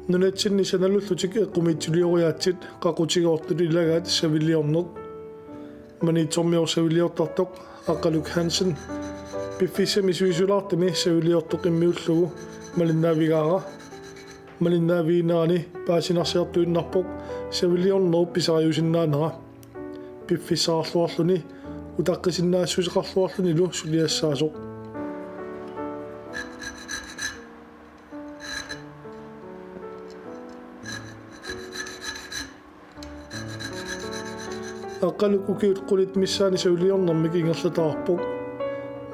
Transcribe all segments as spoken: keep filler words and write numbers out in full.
Nunatsinni sanalullutik eqqumiitsulioriaatsit qaqutigoortut ilagaat saviliorneq. Maniitsormiut saviliortartoq Aqqaluk Hansen piffissami sivisulaartumi saviliortoq immiullugu malinnaavigaara. Malinnaaviginerani paasinarsiartuinnarpoq saviliornerup pisariusinnaanera. Piffissaqarluarluni utaqqisinnaassuseqarluarlunilu suliassaasoq. Aqqaluk ukiut qulit missaani saviliornermik ingerlataarpoq.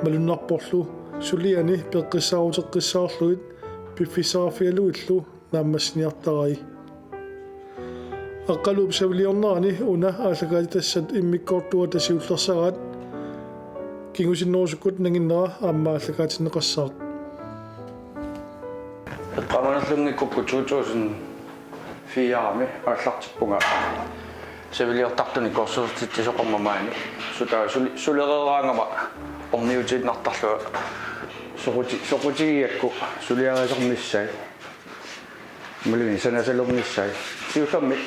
Malunnarporlu suliani peqqissaaruteqqissaarlugit piffissaqarfigalugillu naammassiniartarai. Aqqaluup saviliornerani una aallakaatitassat immikkoortuata siullersaraat kingusinnerusukkut nanginnera aamma aallakaatinneqassaaq. Eqqaamanallunngikkukku to tusind fire-mi aallartippunga saviliortartunik kursusertitsisoqarmat maani. Sutaa suli-, sulereeraangama orniutiinnartarlunga soquti-, soqutigigakku suliarisarnissaat. Imaluunniit sanasalernissaat. Siullermik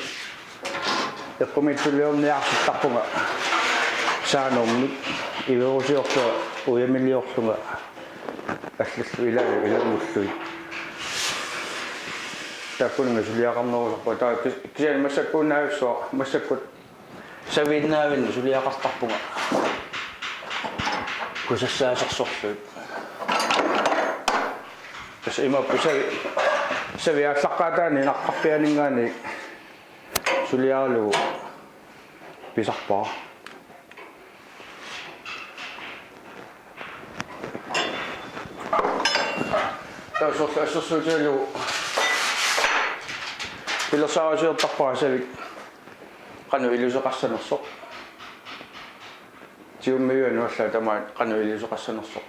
eqqumiitsuliorniarsittarpunga saanummik iverusiorlunga ujamiliorlunga allallu ilaa-, ilanngullugit. Taakkununnga suliaqarnerusarpunga. Taava kis-, kisianni massakkuunnavissuaq, massakkut saviinnaavinnut suliaqartarpunga kusassaasersorlugit. Tassa imaappoq savi, savi aallaqqaataani naqqarpianinngaanniit suliaralugu pisarpara. Taava soorlu assersuutigalugu pilersaarusiortarpara savik qanoq iluseqassanersoq. Tigummiuani allaat tamaat qanoq iluseqassanersoq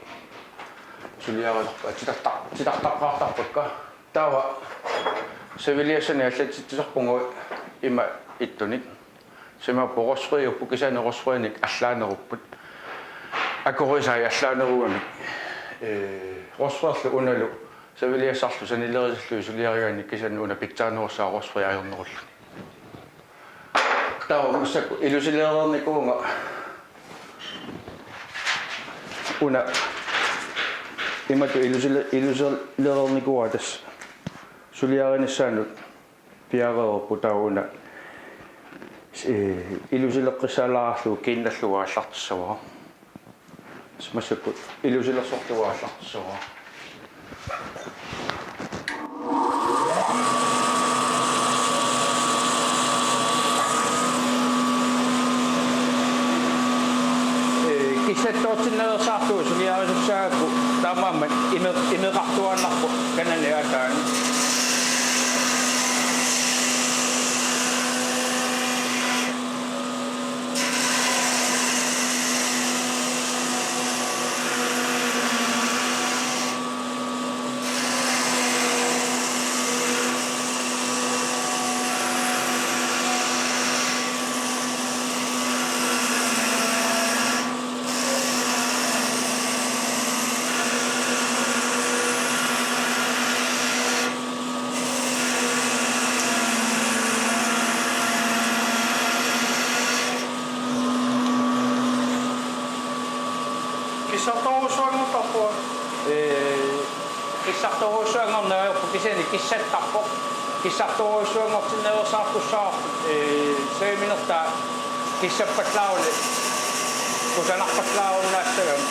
suliarisarpakka, titartar-, titartaqqaartarpakka. Taava saviliassanik allatsitsisarpunga ima ittunik. Imaappoq rustfriupput, kisianni rustfriinik allaanerupput. Akorisai allaanerugamik. Ee, rustfriillu unalu saviliassarlu sanilerisallugit suliarigaanni kisianni una pitsaanerussaaq rustfri ajornerulluni. Taava massakkut ilusilereernikuuvunga una imatut ilusile-, ilusilereernikuuara tassa suliarinissaanut piareerpoq taava una, ee, ilusileqqissaalaarlugu kiinnallugu aallartissavara. Massakkut ilusilersorlugu aallartissavara. Ee, kissattoortinnaveersaarlugu suliarisussaagakku taamaammat ime-, imeqartuaannarpoq kanani aataani. Kissartorujussuanngortarpoq. Ee, kissartorujussuanngorneq ajorpoq kisianni kissattarpoq. Kissartorujussuanngortinnaveersaartussaavoq, ee, saviminertaa kissappallaaruni kusanarpallaarunnaassagamik.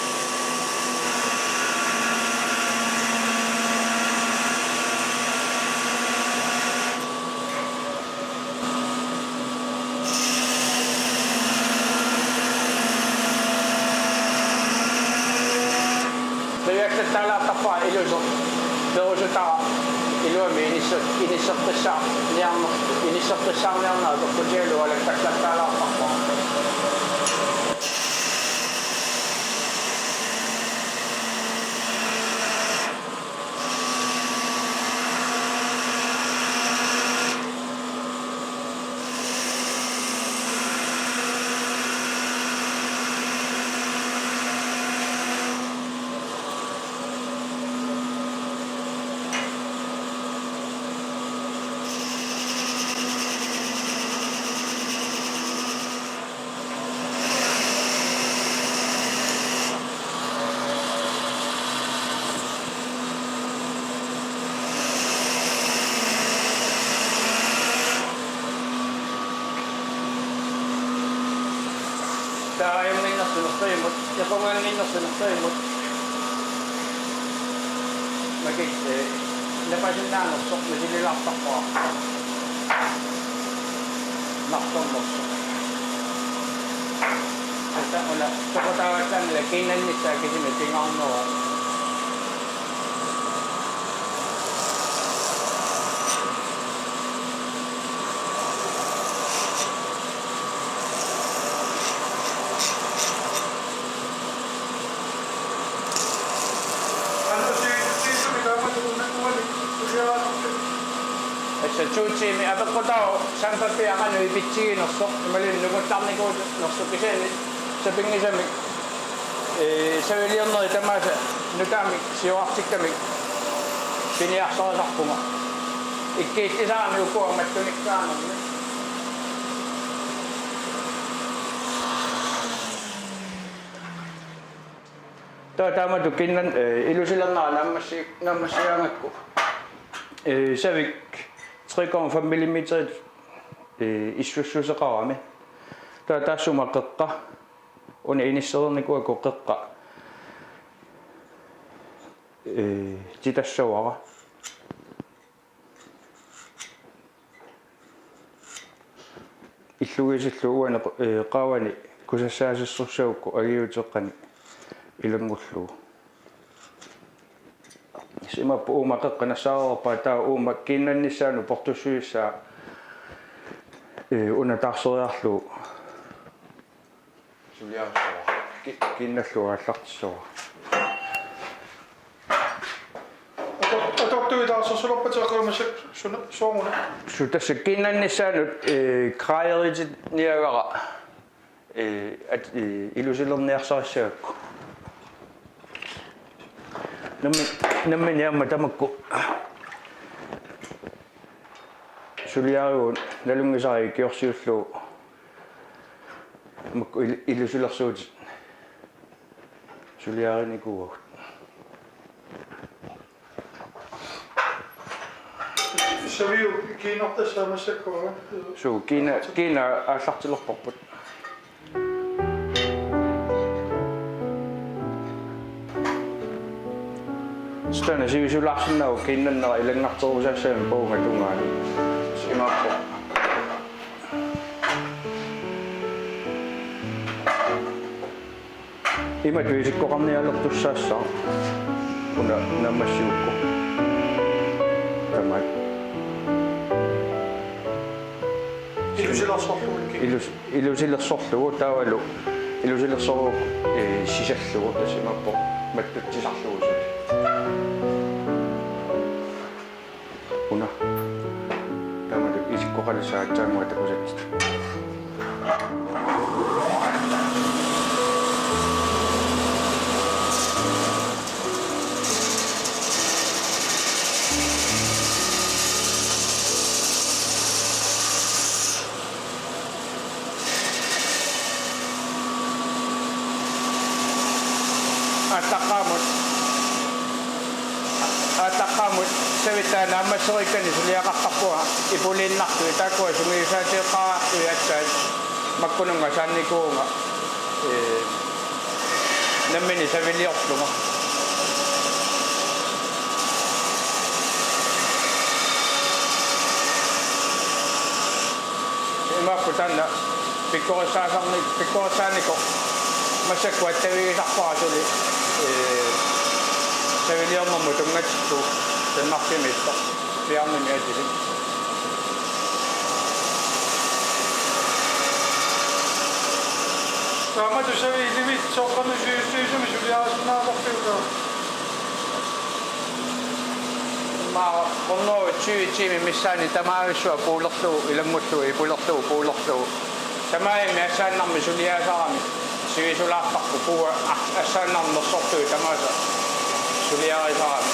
Saviaklattaalaartarpara iluseq perusutara iluamik inisse-, inisseqqissaarniarne-, inisseqqissaarniarnera toqqutigalugu alakkaklattaalaartarpara. Taajunginnersunersuimut, iqunganginnersunersuimut. Makit, eh, napasinnaanersoq misililaartarpara. Nartornersoq. Ata una soqutaavallaanngilaq kiinnannissaa kisimi pingaarnera. Assa tuutimi apeqqutaavoq sandpapiaq qanoq ipitsiginersoq imaluunniit nunguttarnikuunersoq kisianni sapinngisamik, ee, saviliornerit tamaasa nutaamik siorartikkamik piniarsarisarpunga. Ikkiittisarami ukua mattunikkaangamik. Taava taamatut kiinnanni, eh, ilusilernera naammassi-, naammassigaangakku. Eh, savik tre komma fem millimeter, eh, issussuseqarami. Taava taassuma qeqqa. Una inissereernikuugakku qeqqa. Eh, titassavara. Illugiisillugu uani, ee, qaavani kusassaassagukku angiuteqqanik ilanngullugu. Imaappoq uuma qeqqa nassaareerpaa taava uuma kiinnannissaanut portussuissaa, ee, una taarseriarlugu. Suliarissavara. Ki-, kiinnallugu aallartissavara. Ator-, atortuit taarsersulerpata eqiumassak suna-, sooruna? Suu tassa kiinnannissaanut, eh, graderitinniagara, eh, at-, eh, ilusilerniarsarissagakku. Nammi-, nammineq aamma tamakku. Suliarigut nalunngisara ikiorsiullugu. Makku il-, ilusilersuutit suliarinikuuagut. Saviu kiinnartassaa massakkut. Suu, kiina-, kiinaa aallartilerparput. Taanna sivisulaarsinnaavoq kiinnannera ilanngarterusaassammik puunga tungaani. Imaappoq. Imatut isikkoqarnialertussaassaaq. Una naammassigukku. Tamaat. Ilusilersorlugu. Ilus-, ilusilersorlugu taavalu ilusilersorlugu, eh, sisallugu tassa imaappoq mattutsisarlugu suli. Una. Taamatut isikkoqalissaaq aatsaannguaq takusatsit. Aallaqqaammut. Aallaqqaammut savittaa naammassereeqqani suliaqartarpunga ipuliinnartui taakkua sungiusaateeqqaartui aatsaat makkununnga saannikuuvunga, ee, nammineq saviliorlunga. Imaappoq taanna pikkorissaasarni-, pikkorissaanikoq massakkut attavigisarpara suli, ee, saviliornermut tunngatillugu sannarfimmiittoq piarnimi atisi. Taamatut savik ilivitsoq qanoq sivisutigisumik suliarisinnaasarpiuk? Immaqa hundrede tyve tiimit missaanni tamaavissuaq puulerlugu, ilanngullugu, ipulerlugu, puulerlugu. Tamarmik assaannarmik suliarisarami sivisulaartarput puua a-, assaannarnersortui tamaasa suliarisarami.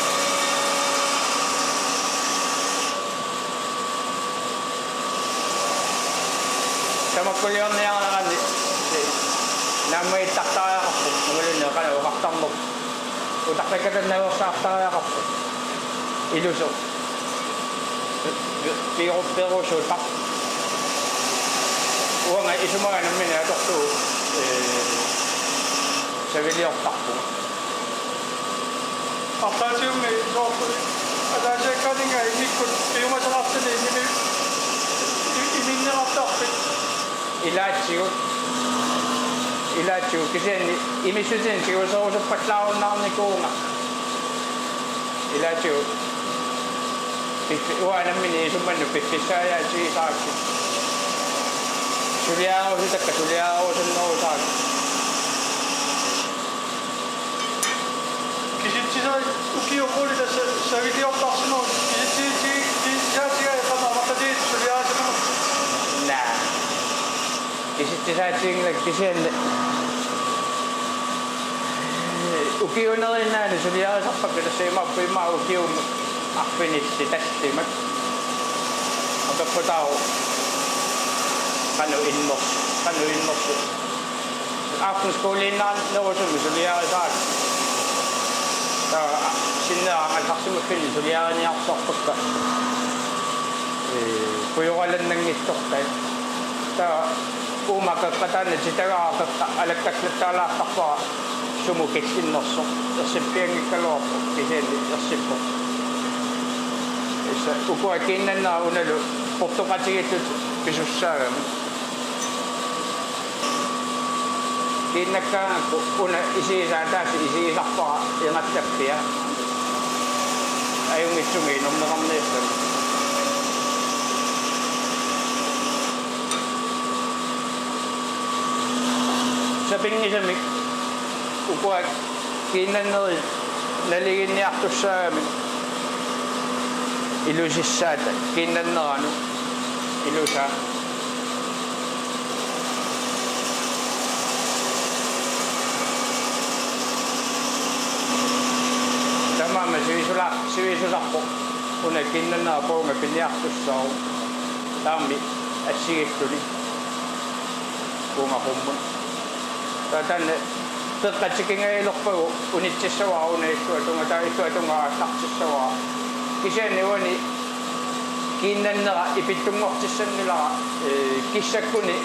Tamakkuliorniaraanni naammagittariaqarpoq, imaluunniit qanoq oqartarnerpoq. Utaqqikkatannaveersaartariaqarpoq. Ilusoq. Pi-, pi-, piru-, pirusuutaq. Uanga isumaga nammineq atorlugu, ee, Saviliortarpunga. Arlaatigut soorlu ataasiakkaaninnga immikkut piumasaqartuni immi-, i-, iminneqartarpit. Ilaatigut. Ilaatigut kisianni imissutinik tiguserusuppallaarunnaarnikuuvunga. Ilaatigut. Piffi-, uanga nammineq isumanni piffissaajaatigisarakkit. Suliarerusutakka suliarerusunnerusarakkit. Kisitsisaat ukiut qulit tassa saviliortarsimavutit, kisitsi-, kisitsisaatigai qanoq amerlatigisut suliarisimanerput? Naa. Kisitsisaatiginngilakka kisianni ukiup neriinnaani suliarisarpakka, tassa imaappoq immaqa ukiumut arfinillit tallimat. Apeqqutaavoq qanoq innersoq, qanoq innersoq. Aftenskolinnaannerusumik suliarisarakkit. Taava sinnera angallarsimaffinni suliariniartarpakka. Ee, pujoralannanngitsortai. Taava uuma qeqqa taanna titagara qeqqa alakkallattaalaartarpara sumut killinnersoq. Ersippianngikkaluarpoq kisianni ersippoq. Tassa ukua kiinnannerat unalu portoqatigiillutik pisussaagami. Kiinnakkaangakku una isigisaa ataaseq isigisarpara ingallappia. Ajunngitsunnga inerneqarniassama. Sapinngisamik ukua kiinnannerit naligiinniartussaagamik ilusissaata kiinnanneranut ilusaa. Tamanna sivisula-, sivisusarpoq una kiinnannera puunga piniartussaavoq. Taammi assigilluni puunga qummut. Taava taanna qeqqa tikingajalerpagu unitsissavara una illuatungaa, taava illuatungaa aallartissavara. Kisianni uani kiinnannera ipittunngortissannilara, ee, kissakkuni.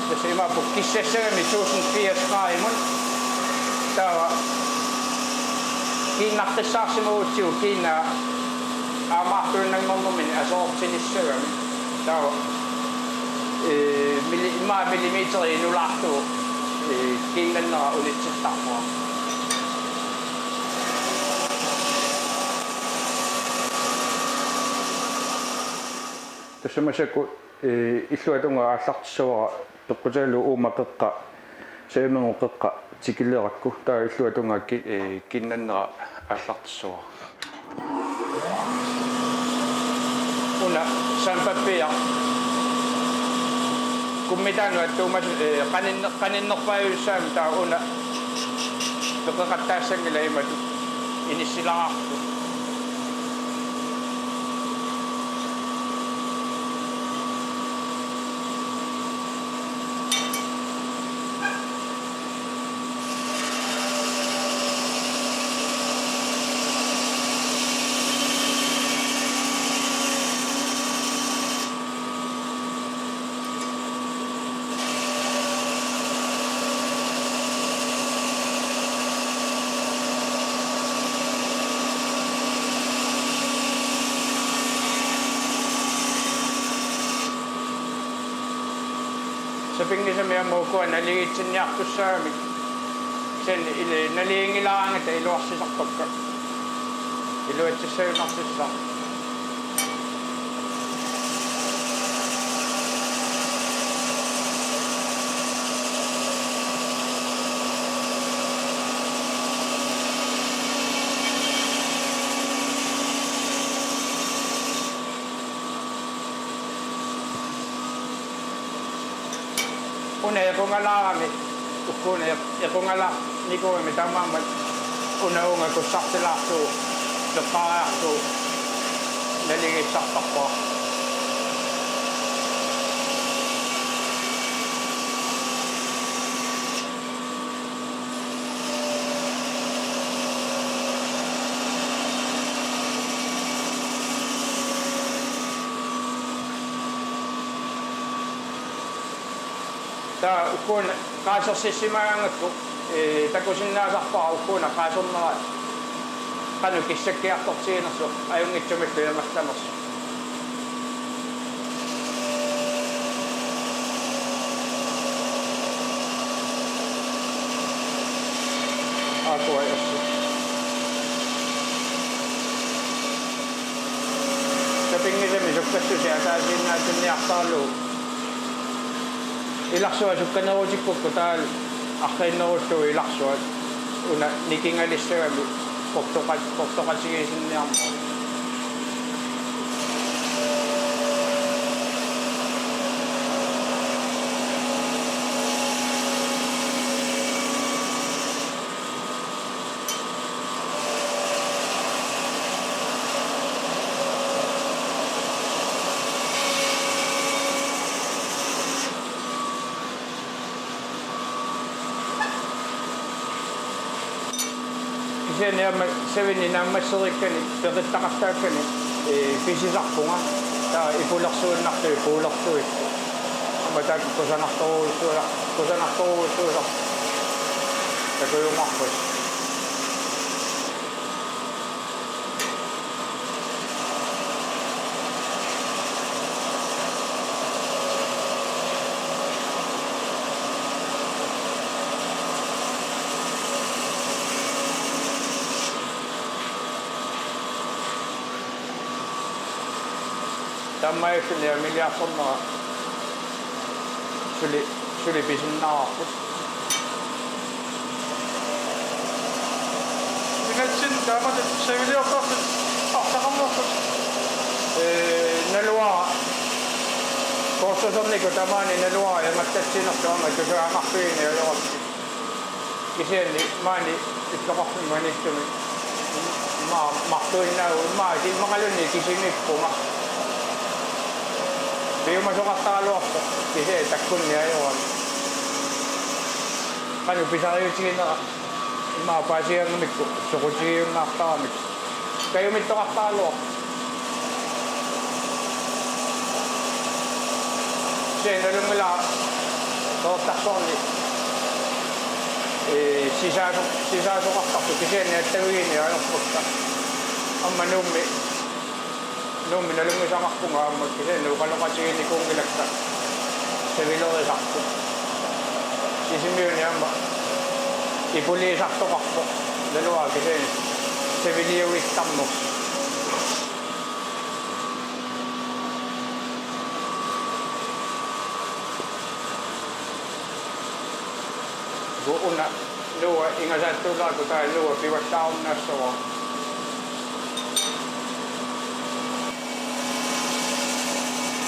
Tassa imaappoq kissassagami tusind firs graadimut. Taava kiinnaqqissaarsimagutsigu kiinaa aamma artuinnanngornermini aserortinissagami. Taava, ee, milli-, immaqa millimeteri inulaarlugu, ee, kiinnannera unitsittarpara. Tassa massakkut, ee, illuatungaa aallartissavara peqqutigalugu uuma qeqqa, sajuminnguup qeqqa tikilerakku, taava illuatungaa ki-, ee, kiinnannera aallartissavara. Una sandpapir kummitaanut attuumasut, ee, qaninne-, qaninnerpaajussaammat taava una peqeqattaassanngilaq imatut inissilaarlugu. Sapinngisamik aamma ukua naligiitsinniartussaagamik. Kisianni ili-, naliginngilaaraangata iluarsisarpakka. Iluatsissagunarsussaq. Una equngalaarami, ukkuuna eq-, equngalaarnikuugami taamaammat una uunga kussartilaarlugu, peqqariarlugu, naligiissartarpara. Taava ukkuuna Qaasersissimaanngikku, ee, takusinnaasarpara ukkuuna qaasernerat qanoq kissakkiartortiginersoq ajunngitsumillu ingerlanersoq. Aakuai assu. Sapinngisamik sukkassusia ataasiinnaatinniartaralugu. Ilarsuaq sukkaneruutikkukku taavalu arriinnerullugu ilarsuaq una nikingalissagami portoqa-, portoqatigisinniarneq. Kisianni aamma savini naammasseriikkani peqittaqartaakkani, ee, pisisarpunga. Taava ipulersuinnartui puulersuit. Aamma taakku kusanartorujussuusar-, kusanartorujussuusarput. Takujumaarput. Taamaalilluni aamma iliartornera suli, suli pisinnaavarput. Pingatsin taamatut saviliortartut arsaqarnerput. Ee, naluara. Korsuserniku tamaani naluara imattatsinerlu aamma tusagaqarfiini ajorakkit. Kisianni maani illoqarfimmi maniitsumi. Immaqa martuinnaagu, immaqa immaqaluunniit kisimiippunga. Piumasoqartaraluarpoq kisianni takkunniarami. Qanoq pisariutiginera immaqa paasigaangamikku soqutigiunnaartaramik. Kajumittoqartaraluarpoq. Kisianni nalunngilara toortarsuarni, ee, sisaaso-, sisaasoqartartoq kisianni attavigiinneq ajorpakka. Aamma Nuummi, Nuummi nalunngisaqarpunga aamma kisianni oqaloqatiginikuunngilakka savilerisartut. Sisimiuni aamma ipuliisartoqarpoq naluara kisianni saviliuittarnersoq. Una Nuua ingasaattuulaartoq taava Nuua pivallaarunnaassaaq.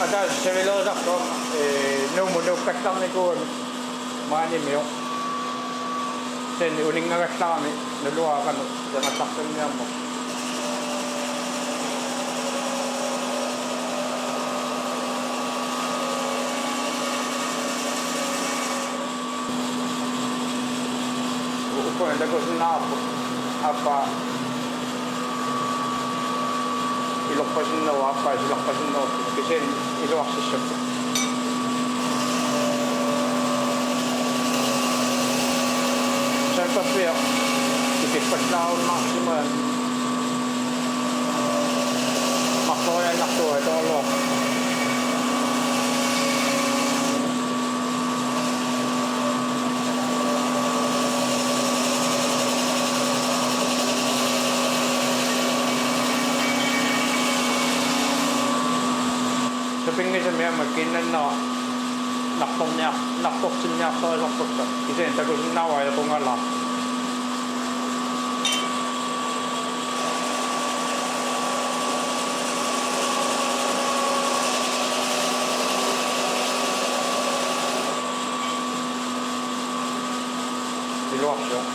Ataaseq savilerisartoq, ee, Nuummut nuukkallarnikuugami maanimiu. Kisianni uninngagallarami naluara qanoq imaattarsinniarmat. Ukua takusinnaavarput aappaa ilorpasinnerup, aappaa silarpasinnerup kisianni iluarsissapput. Sampappiaq ipiffallaarunnarsimaat marloriaannartuugaluarpoq. Sapinngisami aamma kiinnannera nartorniar-, nartortinniarsarisarpakka. Kisianni takusinnaavara ajoqungalaaq. Iluarsiuk.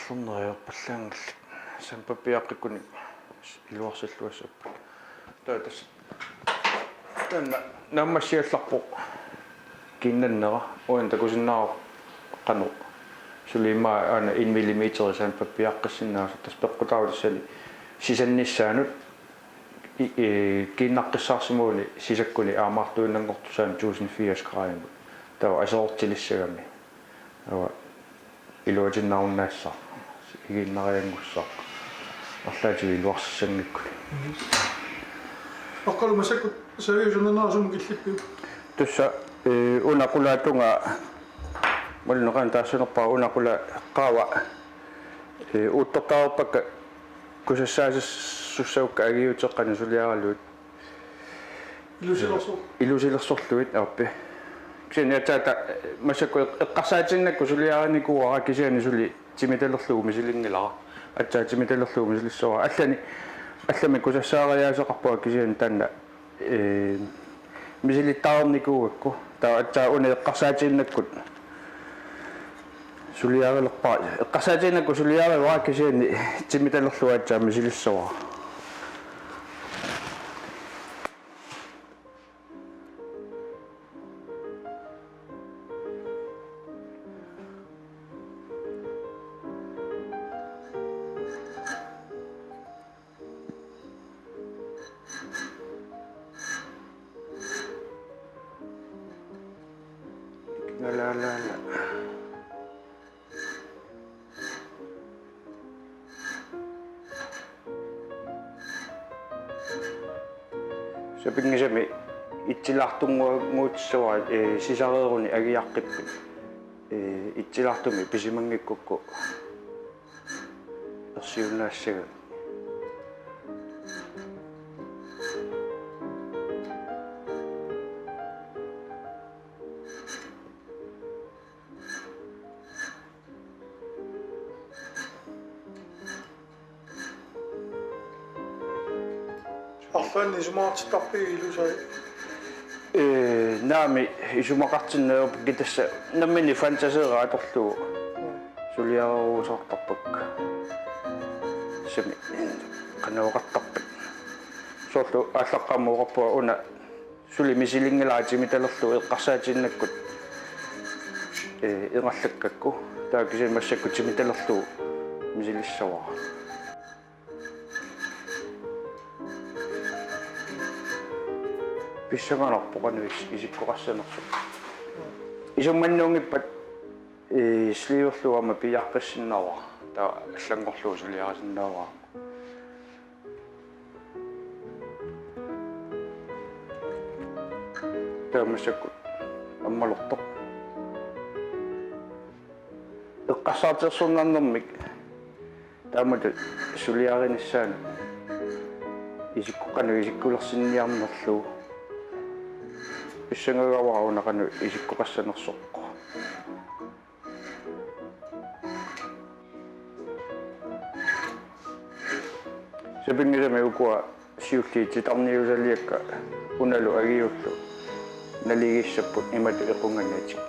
Narlorneriorpallaanngillat. Sampappiaqqikkunik iluarsilluassapput. Taava tassa taanna naammassigallarpoq. Kiinnannera uani takusinnaavarput qanoq suli immaqa aana en millimeter sandpappiaqqissinnaasut, tassa peqqutaavoq tassani sisannissaanut i-, i-, kiinnaqqissaarsimaguni sisakkuni aamaartuinnanngortussaanut tusind firs gradimut. Taava aserortilissagami. Taava iluatinnarunnaassaaq. Igiinnarianngussaaq. Arlaatigut iluarsissanngikkuni. Aqqalu massakkut saviusunanera sumut killippiuk? Tassa, eh, una qulaatunga, malunnaqaaq taassunerpara, una qulaat qaava, eh, uuttortareerpakka kusassaasussaakka angiuteqqani suliaralugit. Ilusilersorlugit. Ilusilersorlugit aappi. Kisianni aatsaat massakkut eq-, eqqarsaatiinnakku suliarinikuuara kisianni suli timitalerlugu misilinngilara. Aatsaat timitalerlugu misilissavara. Allani, allami kusassaariaaseqarpunga kisianni taanna, eh, misilittareernikuugakku. Taava aatsaat una eqqarsaatiinnakkut suliarilerpara. Eqqarsaatiinnakkut suliarivara kisianni timitalerlugu aatsaat misilissavara. La, la, la, la. Sapinngisami itsilaatunngortissavara, eh, sisareeruni agiaqqippit. Eh, itsilaatumik pisimanngikkukkit ersiunnaassagami. Arlaannik isumaqartittarpigit ilusai? Ee, naamik, isumaqartinneq ajorpakka, tassa nammineq fantaseeraq atorlugu suliarerusaartarpakka. Sumi qanoq oqartarpat. Soorlu aallaqqaammut oqarpunga una suli misilinngilara timitalerlugu eqqarsaatiinnakkut, ee, ingerlakkakku. Taava kisianni massakkut timitalerlugu misilissavara. Pissanganarpoq qanoq is-, isikkoqassanersoq. Isummannuunngippat, ee, sliverlugu aamma piiaqqissinnaavara. Taava allanngorlugu suliarisinnaavara. Taava massakkut ammalortoq. Eqqarsaatigersornarnermik taamatut suliarinissaanut isikko-, qanoq isikkoqarsinniarnerlugu. Pissangagavara una qanoq isikkoqassanersoq. Sapinngisami ukua siulliit titarniusaliakka unalu agiullu naligiissapput imatut equnganatik.